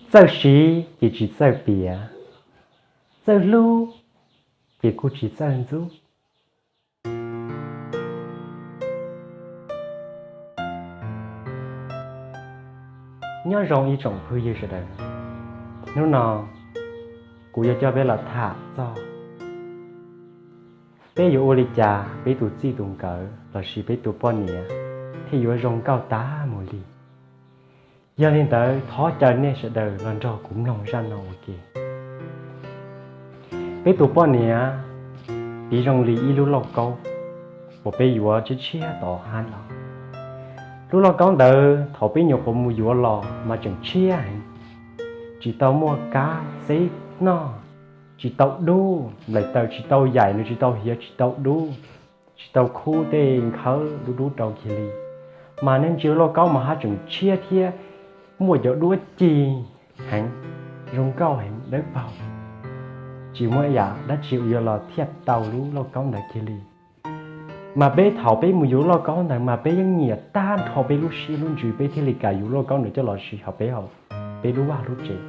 Txawj siv ces tsis txawj piav, txawj hlub ces kuj tsis txawj ntxub. Nyob zoo ib tsoom phooj ywg sawv daws, hnub no kuv yuav coj peb los tham txog peb yuav ua li cas peb tus txij tus nkawm lossis peb tus poj niam thiaj yuav zoo nkauj tag mus li. Yog li ntawd thov caw nej sawv daws los nrog kuv mloog zaj no ua ke. Peb tus poj niam piv zoo li ib lub lauj kaub uas peb yuav tshiab tshiab tod hab los. Lub lauj kaub ntawd thaum peb nyuam qhuav mus yuav los mas tseem tshiab heev, tsis tau muaj kab xeb noj, tsis tau dub, nplaim taws tsis tau yaim, nws tsis tau hiav, tsis tau dub, tsis tau khub tej nkhawb dub dub rau kiag li. Mas nej ntsia lub lauj kaub mas haj tseem tshiab thiab muaj cov duab ci heev, zoo nkauj heev dawb paug. Tsis muaj yam dab tsi uas yuav los thiaj tau lub lauj kaub ntawd kiag li. Mas peb thaum peb mus yuav lub lauj kaub ntawd mas peb yeej nyiam tag nrho peb lub siab lub ntsws peb thiaj li kam yuav lub lauj kaub ntawd coj los siv hauv peb, hauv peb lub vaj lub tsev.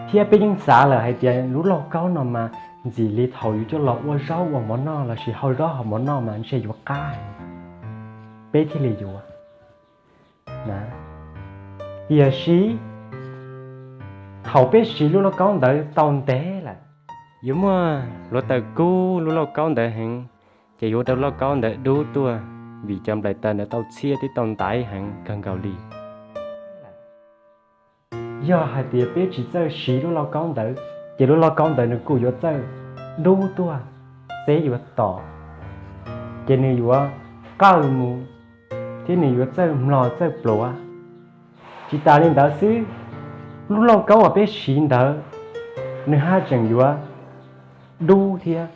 Thiab peb yeej xav lawm hais tias lub lauj kaub no mas ntxim li thaum yus coj los ua zaub ua mov noj lossis hau zaub hau mov noj mas ntshe yuav qab, peb thiaj li yuav. Tiam sis thaum peb siv lub lauj kaub ntawd tau ntev lawm, yuav muaj hluav taws kub lub lauj kaub ntawd heev, ces yuav ua rau lauj kaub ntawd dub tuaj, vim cov nplaim taws ntawd tau txhiab thiab tau ntaiv heev kawg nkaus li. Yog hais tias peb tsis txawj siv lub lauj kaub ntawd, ces lub lauj kaub ntawd nws kuj yuav txawj dub tuaj, xeb yuav tom, ces nws yuav qawj mus, thiab nws yuav txawj mlog txawj pluav. Tsis tas li ntawd xwb, lub lauj kaub uas peb siv ntawd, nws haj tseem yuav dub thiab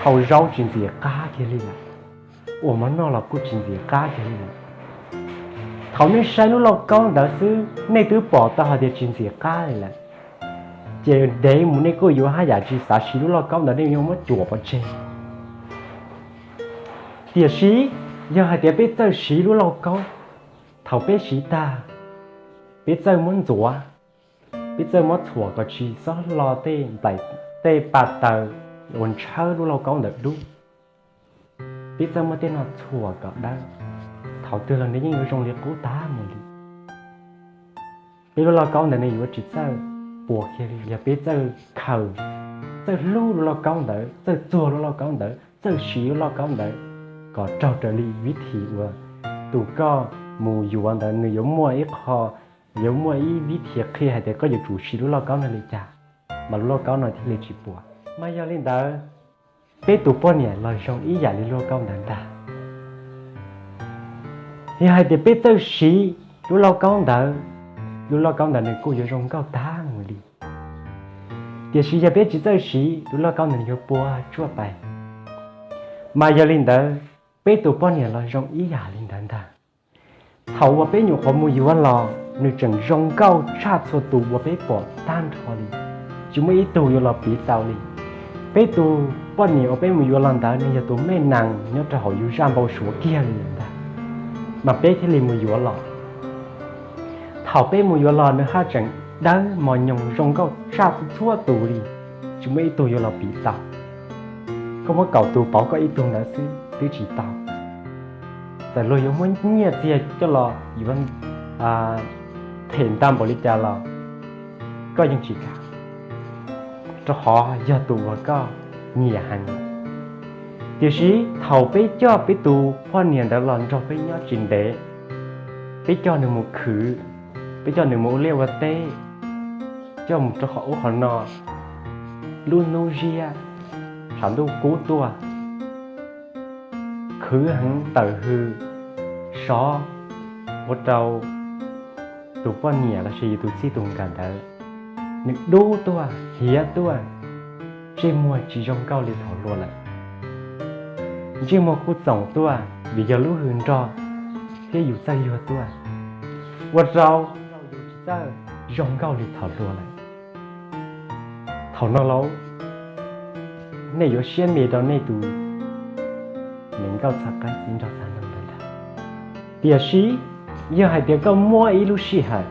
hau zaub tsis ntxim qab kiag li lawm, ua mov noj los kuj tsis ntxim qab kiag li lawm. Thaum nej saib lub lauj kaub ntawd xwb nej twb pom tau hais tias tsis ntxim qab li lawm, ces ntev mus nej kuj yuav haj yam tsis xav siv lub lauj kaub ntawd, nej yuav muab cuam pov tseg. Tiam sis yog hais tias peb txawj siv lub lauj kaub, thaum peb siv tag, peb txawj muab ntxuav, peb txawj muab txhuam kom tsis txhob hlo tej nplaim, tej pa taws uas ntshawb lub lauj kaub ntawd dub. Peb txawj muab tej no txhuam kom dawb, thaum twg los nws yeej yuav zoo li qub tag mus li. Peb lub lauj kaub ntawd nws yuav tsis txawj puas kiag li yog peb txawj khaws, txawj hlub lub lauj kaub ntawd, txawj txuag lub lauj kaub ntawd, txawj siv lub lauj kaub ntawd kom raug raws li vib thim uas tus koj mus yuav ntawd nws yuav muaj ib qho, yuav muaj ib vib thim qhia hais tias koj yuav tsum siv lub lauj kaub no li cas, mas lub lauj kaub no thiaj li tsis puas. Mas yog li ntawd, peb tus poj niam los zoo ib yam li lub lauj kaub ntawd ntag. Yog hais tias peb txawj siv lub lauj kaub ntawd, lub lauj kaub ntawd nws kuj yuav zoo nkauj tag mus li. Tiam sis yog peb tsis txawj siv, lub lauj kaub ntawd nws yuav puas tsuaj pais. Mas yog li ntawd, peb tus poj niam los zoo ib yam li ntawd ntag. Thaum uas peb nyuam qhuav mus yuav los, nws tseem zoo nkauj tshaj txhua tus uas peb pom tag nrho li, tsis muaj ib tug yuav los piv tau li. Peb tus poj niam uas peb mus yuav los ntawd nws yog tus mej nees nyob rau hauv yus zaj npau suav kiag li ntag, mas peb thiaj li mus yuav los. Thaum peb mus yuav los nws haj tseem dawb mos nyoos zoo nkauj tshaj txhua tus li, tsis muaj ib tug yuav los piv tau. Koj muab kaum tus pauv koj ib tug ntawd xwb twb tsis tau. Txawm luag yuav muab nyiaj txiag coj los yuav them ntau npaum li cas los koj yeej tsis kam, rau qhov yog tus uas koj nyiam heev. Tiam sis thaum peb coj peb tus poj niam ntawd los nrog peb nyob tsis ntev, peb coj nws mus khwv, peb coj nws mus ua liaj ua teb, coj mus rau qhov ub qhov no, lub hnub ziab, tshav ntuj kub tuaj, khwv heev tawm hws, sov, ua rau tus poj niam lossis yus tus txij tus nkawm ntawd nws dub tuaj, hiav tuaj, ntsej muag tsis zoo nkauj li thaum hluas lawm. Ntsej muag kuj txoom tuaj vim yog lub hws nrog thiab yus txawj yuag tuaj, ua rau yus tsis txawj zoo nkauj li thaum hluas lawm. Thaum no lauj, nej yuav siab me rau nej tus me nkauj txhais qab txiv nraug txhais hluas ntawd ntag. Tiam sis yog hais tias koj muab ib lub sij hawm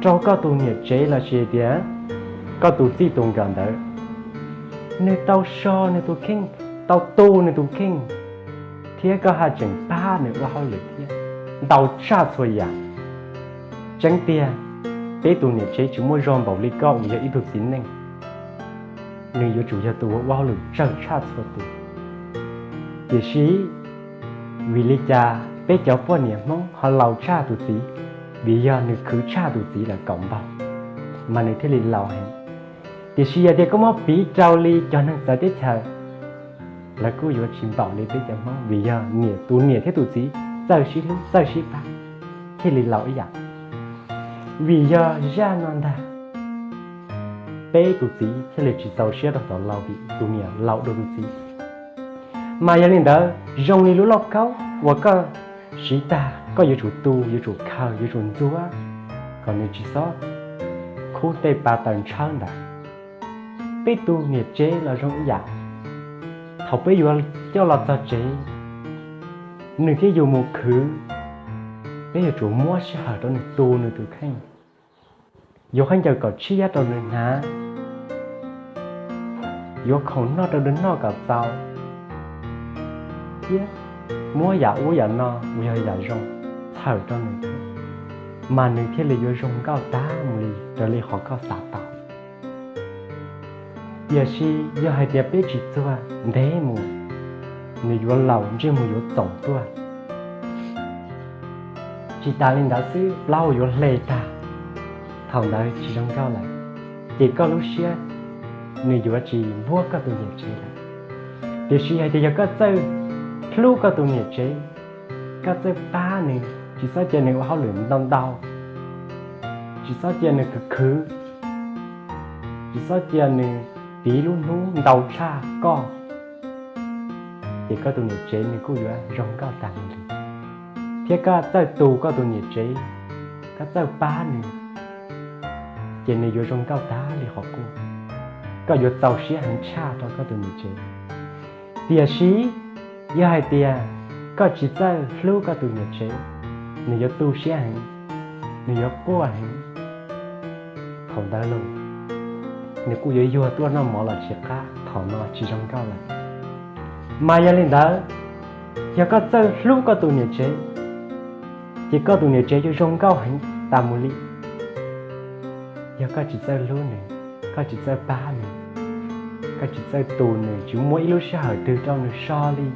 rau koj tus niam tsev lossis tias koj tus txij tus nkawm ntawd, nws tau so nws tus kheej, tau tu nws tus kheej, thiab koj haj tseem pab nws ua hauj lwm thiab ntau tshaj txhua yam. Tseeb tiag, peb tus niam tsev tsis muaj zog npaum li koj uas yog ib tug txiv neej, nws yuav tsum yog tus uas ua hauj lwm tsawg tshaj txhua tus. Tiam sis vim li cas peb cov poj niam Hmoob ho laus tshaj tus txiv? Vim yog nws khwv tshaj tus txiv lawm kaum npaug, mas nws thiaj li laus heev. Tiam sis yog tias koj muab piv rau li cov neeg txawv teb chaws, lawv kuj yuav tsis npaum li peb cov Hmoob, vim yog niam, tus niam thiab tus txiv txawj sib hlub txawj sib pab, thiaj li laus ib yam. Vim yog zaj no ntag, peb tus txiv thiaj li tsis txaus siab rau tom laus vim tus niam laus dua tus txiv. Mas yog li ntawd, zoo li lub lauj kaub uas koj siv tag, koj yuav tsum tu, yuav tsum khaws, yuav tsum ntxuav kom nws tsis txhob khub tej pa taws ntshawb ntawd. Peb tus niam tsev los zoo ib yam, thaum peb yuav coj los txog tsev, nws thiab yus mus khwv, peb yuav tsum muab sij hawm rau nws tu nws tus kheej, yuav khaub ncaws kom tshiab rau nws hnav, yuav khoom noj rau nws noj kom txaus, thiab muab yam ub yam no uas yog yam zoo txhawm rau nws, mas nws thiaj li yuav zoo nkauj tag mus li raws li qhov koj xav tau. Tiam sis yog hais tias peb tsis txuag ntev mus, nws yuav laus ntsej muag yuav txoom tuaj. Tsis tas li ntawd xwb, plaub hau yuav hle tag, thaum ntawd tsis zoo nkauj lawm, ces koj lub siab nws yuav tsis npuab koj tus niam tsev lawm. Tiam sis hais tias yog koj txawj hlub koj tus niam tsev, koj txawj pab nws, tsis txhob cia nws ua hauj lwm ntau ntau, tsis txhob cia nws khwv khwv, tsis txhob cia nws tiv lub hnub ntau tshaj koj, ces koj tus niam tsev nws kuj yuav zoo nkauj tag mus li. Thiab koj txawj tu koj tus niam tsev, koj txawj pab nws, ces nws yuav zoo nkauj tag li qhov qub. Koj yuav txaus siab heev tshaj rau koj tus niam tsev. Tiam sis yog hais tias koj tsis txawj hlub koj tus niam tsev, nws yuav tu siab heev, nws yuav quaj heev, thaum ntawd los nws kuj yuav yuag tuaj noj mov los tsis qab, thaum no tsis zoo nkauj lawm. Mas yog li ntawd, yog koj txawj hlub koj tus niam tsev, ces koj tus niam tsev yuav zoo nkauj heev tas mus li. Yog koj tsis txawj hlub nws, koj tsis txawj pab nws, koj tsis txawj tu nws, tsis muab ib lub sij hawm twg rau nws so li,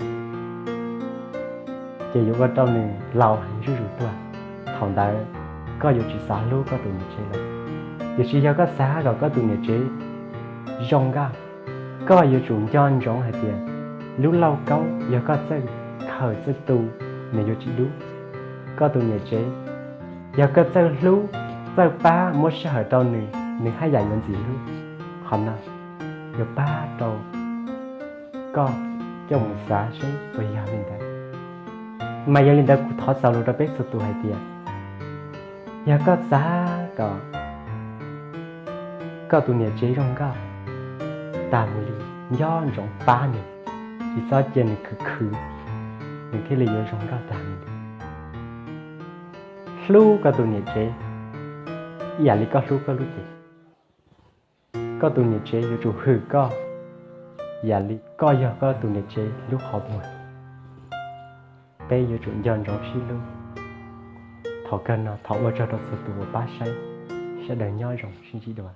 ces yuav ua rau nws laus heev zuj zus tuaj. Thaum ntawd koj yuav tsis xav hlub koj tus niam tsev lawm. Tiam sis yog koj xav kom koj tus niam tsev zoo nkauj, koj yuav tsum nco ntsoov hais tias lub lauj kaub yog koj txawj khaws txawj tu, nws yuav tsis dub. Koj tus niam tsev, yog koj txawj hlub, txawj pab, muab sij hawm rau nws, nws haj yam yuav ntxim hlub. Qhov no yuav pab rau koj coj mus xav seb puas yog li ntawd. Mas yog li ntawd kuv thov xaus lus rau peb txhua tus hais tias, yog koj xav kom koj tus niam tsev zoo nkauj tag mus li, nco ntsoov pab nws, tsis txhob cia nws khwv khwv, nws thiaj li yuav zoo nkauj tag mus li. Hlub koj tus niam tsev ib yam li koj hlub koj lub cev. Koj tus niam tsev yuav tsum hwm koj yam li koj yog koj tus niam tsev lub qhov muag. Peb yuav tsum nco ntsoov sib hlub. Thaum kawg no thov ua tsaug rau txhua tus uas pab saib, sawv daws nyob zoo sib ntsib dua.